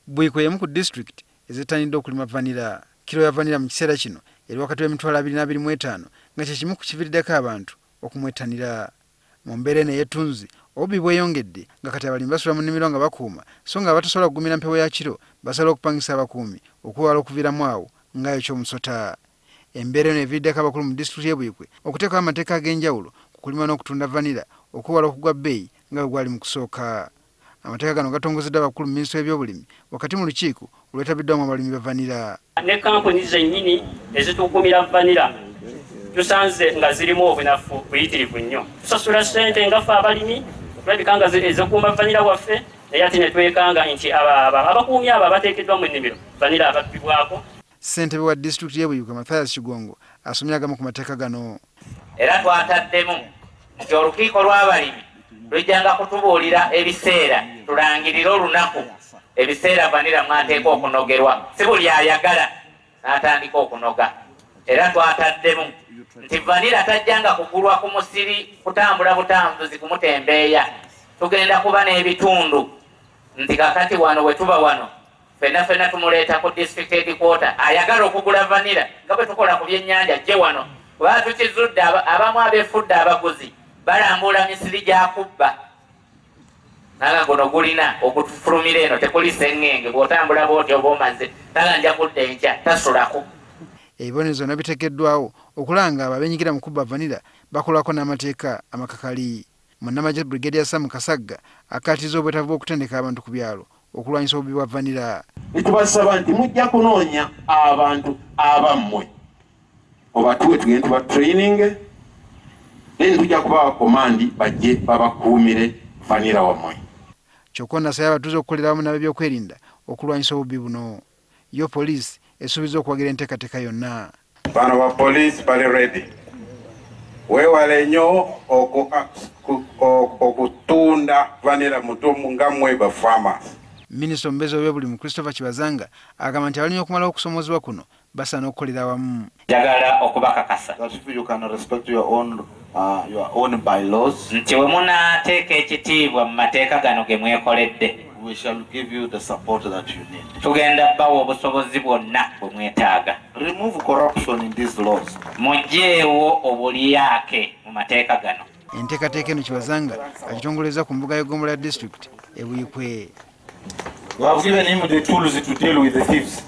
Buikwe y'emu ku disitulikiti ezettanidde okulima vanira. Kiro ya vanira mu kiseera kino eri wakati w'emitwalo 225, nga kye kimu ku kiviiriddeko abantu okumwettanira. Mu mbeera eno ey'ettunzi, obubbi bweyongedde, nga kati abalimi basula mu nnimiro nga bakuuma, so nga abatasobola kugumira mpewo ya kiro basala okupangisa abakuumi okwewala okuviiramu awo ng'ayokya omusota. Embeera eno eviiriddeko abakulu mu disitulikiti y'e Buikwe okuteekawo amateeka ag'enjawulo ku kulima n'okutunda vanira, okwewala okugwa bbeeyi nga bwe gwali mu kusooka. Amateeka gano gatongozeddwa abakulu mu minisitule y'ebyobulimi wakati mu lukiiko olwetabiddwamu abalimi ba vanira. Ne kampuni zennyini ezitukumira vanira tusanze nga zirimu obunafu buyitirivu nnyo. Tusasula ssente nga ffe abalimi okulabika nga ezikuuma vanira waffe, naye ate ne twekanga nti abakuumi abo abateekeddwa mu nnimiro vanira ababbibwako. Ssentebe wa disitulikiti y'e Buikwe, Mathias Kigongo, asomye agamu ku mateeka gano. Era twataddemu nti olukiiko lw'abalimi lujjanga kutubuulira ebiseera, tulangirire olunaku, ebiseera vanira mwateeka okunogerwa, si buli ayagala n'atandika okunoga. Era twataddemu nti vanira tajjanga kugulwa ku musiri kutambula butambuzi kumutembeeya. Tugenda kuba n'ebitundu nti kakati wano we tuba wano fenna fenna tumuleeta ku district headquarter. Ayagala okugula vanira nga bwe tukola ku byennyanja jje wano, kuba tukizudde abamu abeefudde abaguzi balambula misiri gyakubba naga guno gulina okutufulumira eno tekuli seŋŋenge, bw'otambula bw'oti oba omaze naga nja kudda enkya, tasulako. Ebibonerezo byonna biteekeddwawo okulaba nga abo abeenyigira mu kubba vanira bakolwako n'amateeka amakakali. Munnamagye Brigadier Sam Kasagga akkaatiriza obwetaavu bw'okutendeka abantu ku byalo okulwanyisa obubbi bwa vanira. Netubasaba nti mujja kunoonya abantu abammwe obatuwe, tugende tuba training, then tujja kubawa command bajje babakuumire vanira wammwe. Kyokka onasabye abatuuze okukolera wamu n'ab'ebyokwerinda okulwanyisa obubbi buno. Yo poliisi esuubiza okuwagira enteekateeka yonna. Bano ba poliisi bali ready. Weewale nnyo okutunda vanira mutumu nga mmwe ba farmers. Minisita omubeezi w'ebyobulimi, Christopher Kibazanga, agamba nti abalimi okumalawo okusomoozebwa kuno basaana okukolera awamu. Njagala okubakakasa That if you can respect your own bylaws, nti bwe munaateeka ekitiibwa mu mateeka gano ge mwekoledde, we shall give you the support that you need. Tugenda bbawa obusobozi bwonna bwe mwetaaga. Remove corruption in these laws. Muggyeewo obulyake mu mateeka gano. Enteekateeka eno Kibazanga agitongoleza ku mbuga y'eggombolola ya disitulikiti e Buikwe. We have given him the tools to deal with the thieves.